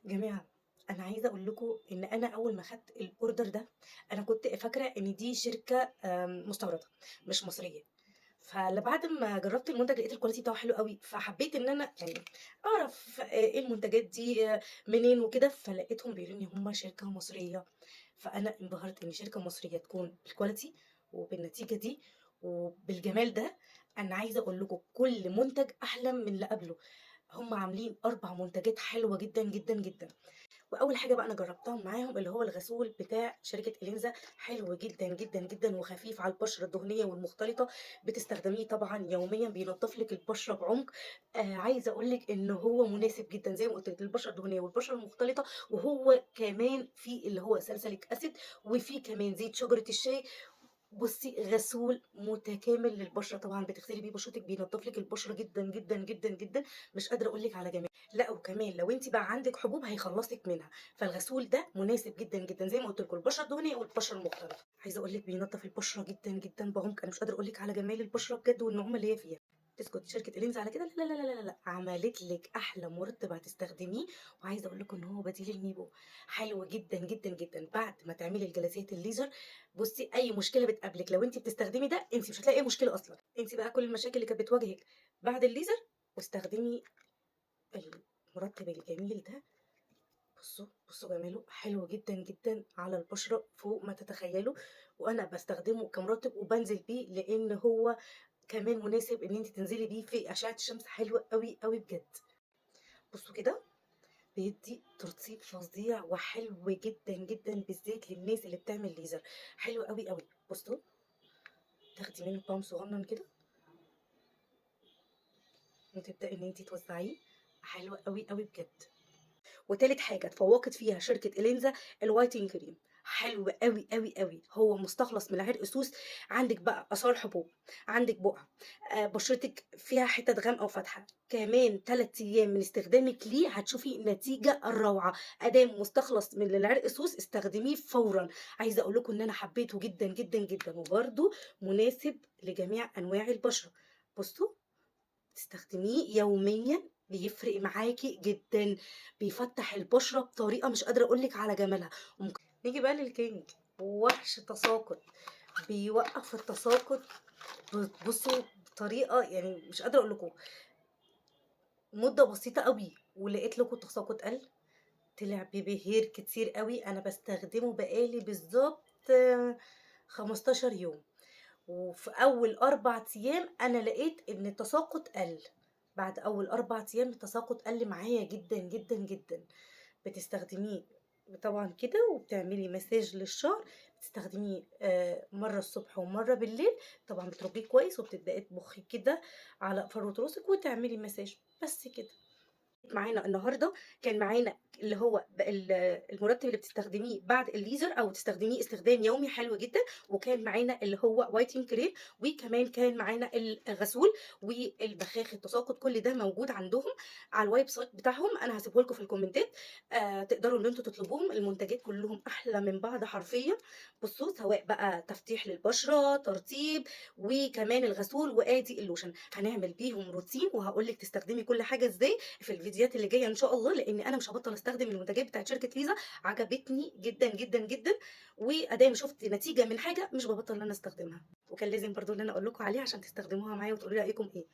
جماعة، أنا عايزة أقول لكم إن أنا أول ما خدت ال order ده، أنا كنت فاكرة إن دي شركة مستوردة مش مصرية. فلبعد ما جربت المنتج لقيت ال quality بتاعه حلو أوي، فحبيت إن أنا يعني أعرف إيه المنتجات دي منين وكده، فلقيتهم بيقولوا لي إن هم شركة مصرية. فأنا انبهرت إن شركة مصرية تكون بال quality وبالنتيجة دي وبالجمال ده. أنا عايزة أقول لكم كل منتج أحلى من اللي قبله، هم عاملين 4 منتجات حلوة جدًا، جدًا، جدًا. وأول حاجة بقى أنا جربتها معاهم اللي هو الغسول بتاع شركة إلينزا، حلو جدًا، جدًا، جدًا وخفيف على البشرة الدهنية والمختلطة، بتستخدميه طبعًا يوميًا بينضف لِك البشرة بعمق. عايزة أقول لِك إن هو مناسب جدًا زي ما قُلت لِك للبشرة الدهنية والبشرة المختلطة، وهو كمان فيه اللي هو salicylic acid وفيه كمان زيت شجرة الشاي. بُصّي، غسول متكامل للبشرة، طبعًا بتغسلي بيه بشرتِك بينضف لِك البشرة جدًا، جدًا، جدًا، جدًا، مش قادرة أقول لِك على جماله. لأ وكمان لو أنتِ بقى عندِك حبوب هيخلّصِك منها، فالغسول ده مناسب جدًا، جدًا زي ما قُلت لكم البشرة الدهنية والبشرة المختلطة. عايزة أقول لِك بينضف البشرة جدًا، جدًا بعمق، أنا مش قادرة أقول لِك على جمال البشرة بجد والنعومة اللي هي فيها. تسكت شركة إلينزا على كده؟ لا، لا، لا، لا، لا، لا، عملت لِك أحلى مرطب هتستخدميه، وعايزة أقول لكم إن هو بديل الميبو، حلو جدًا، جدًا، جدًا. بعد ما تعملي الجلسات الليزر بُصّي أي مشكلة بتقابلِك لو أنتِ بتستخدمي ده أنتِ مش هتلاقي أي مشكلة أصلًا. أنتِ بقى كل المشاكل اللي كانت بتواجهِك بعد الليزر واستخدمي المرطب الجميل ده. بصوا جماله حلو جدًا، جدًا على البشرة فوق ما تتخيلوا، وأنا باستخدمه كمرطب وبانزل بيه لإن هو كمان مناسب إن أنتِ تنزلي بيه في أشعة الشمس، حلو أوي، أوي بجد. بصوا كده بيدي ترطيب فظيع وحلو جدًا، جدًا بالذات للناس اللي بتعمل ليزر، حلو أوي، أوي. بصوا تاخدي منه pump صغنن كده وتبدئي إن أنتِ توزعيه، حلو أوي، أوي بجد. وتالت حاجة اتفوقت فيها شركة إلينزا ال whitening cream، حلو أوي، أوي، أوي. هو مستخلص من عرق سوس. عندِك بقى آثار حبوب، عندِك بقع، بشرتِك فيها حتت غامقة وفاتحة، كمان 3 أيام من استخدامِك ليه هتشوفي نتيجة الروعة. أدام مستخلص من العرق سوس استخدميه فورًا. عايزة أقول لكم إن أنا حبيته جدًا، جدًا، جدًا، وبرضه مناسب لجميع أنواع البشرة. بصوا تستخدميه يوميًا بيفرق معاكِ جدًا، بيفتح البشرة بطريقة مش قادرة أقول لِك على جمالها. نيجي بقى للكينج، وحش تساقط، بيوقف التساقط بصوا بطريقة مش قادرة أقول لكم، مدة بسيطة أوي ولقيت لكم التساقط قل، طلع baby hair كتير أوي. أنا بستخدمه بقالي بالظبط 15 يوم، وفي أول 4 أيام أنا لقيت إن التساقط قل. بعد أول 4 أيام التساقط قل معايا جدًا، جدًا، جدًا. بتستخدميه طبعًا كده وبتعملي مساج للشعر، بتستخدميه، مرة الصبح ومرة بالليل، طبعًا بترجيه كويس وبتبدئي تبخيه كده على فروة راسك وتعملي مساج بس كده. معانا النهارده كان معانا اللي هو المرطب اللي بتستخدميه بعد الليزر او تستخدميه استخدام يومي حلو جدا، وكان معانا اللي هو whitening cream، وكمان كان معانا الغسول والبخاخ التساقط. كل ده موجود عندهم على ال website بتاعهم، انا هسيبه لكم في الكومنتات، تقدروا ان انتوا تطلبوهم. المنتجات كلهم احلى من بعض حرفيا. بصوا سواء بقى تفتيح للبشره، ترطيب، وكمان الغسول، وادي اللوشن. هنعمل بيهم روتين وهقول لك تستخدمي كل حاجه ازاي في الفيديوهات اللي جايه ان شاء الله، لان انا مش هبطل استخدم المنتجات بتاعت شركه ليزا، عجبتني جدا جدا جدا، وادام شفت نتيجه من حاجه مش ببطل ان انا استخدمها. وكان لازم برضو ان انا اقول لكم عليها عشان تستخدموها معايا وتقولوا لي رايكم ايه.